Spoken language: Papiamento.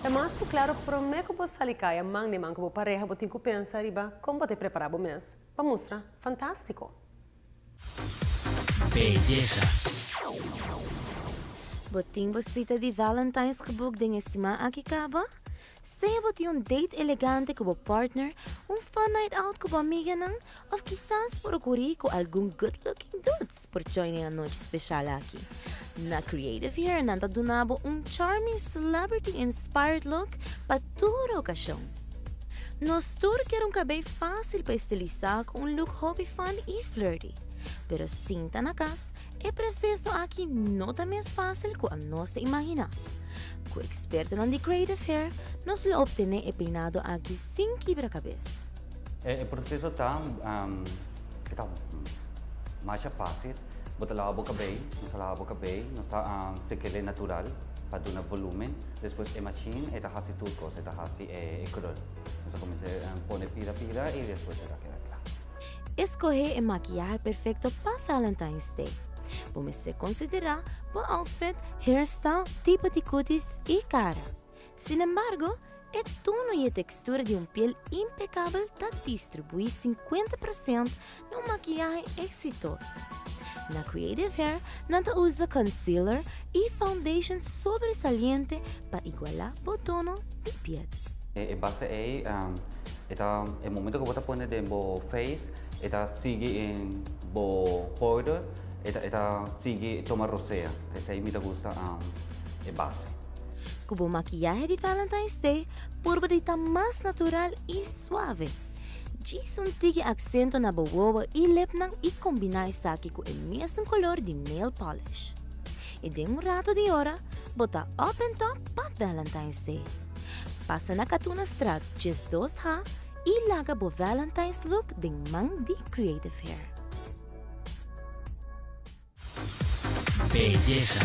Ta mas ku klaro promé ku bo sali kaya man di man ku bo pareha bo tin ku pensa riba kon bo ta prepará bo mes pa mustra fantástiko. Beyesa. Bo tin bo sita di Valentine's geboek den e siman aki kaba? Sea bo tin un date elegante ku bo partner, un fun night out ku bo amiganan, òf kisas por okurí ku algun good looking dudes por join e anochi speshal aki. Na Creative Hair nan ta duna bo un charming celebrity inspired look pa tur okashon. Nos tur kier un kabei fásil pa estilisá ku un look hopi fun i flirty. Pero sinta na kas, E proseso aki no ta mes fásil ku anos ta imaginá. Ku ekspertonan di Creative Hair nos lo optené e peinado aki sin kibra kabes. E proseso ta e ta masha fásil. Bo ta laba bo kabei, nos ta laba bo kabei, nos ta sekele natural pa duna volúmen. Despues e mashin e ta hasi tur kos, e ta hasi e krul. Nos ta kuminsá pone pida pida i despues e ta keda kla. Escohe e makiyahe perfecto pa Valentine's Day. Bo mester considera bo outfit, hairstyle, tipo di cutis y cara. Sin embargo, e tono y e textura di un piel impecabel ta distribui 50% na un makiyahe exitoso. Na Creative Hair nan ta usa concealer y foundation sobresaliente pa iguala bo tono di piel. E base ei e ta e momento ku bo ta pone den bo face e ta sigui in bo powder e ta e ta sigui toma rosea esei mi ta gusta e base. Ku bo makiyahe di Valentine's Day purba di ta mas natural i suave. Djis un tiki aksento na bo wowo i lipnan i kombiná esaki ku e mesun kolor di nail polish. I den un rato di ora bo ta up and top pa Valentine's Day. Pasa na Katunastraat 12 H i laga bo Valentine's look den man di Creative Hair. Beyesa.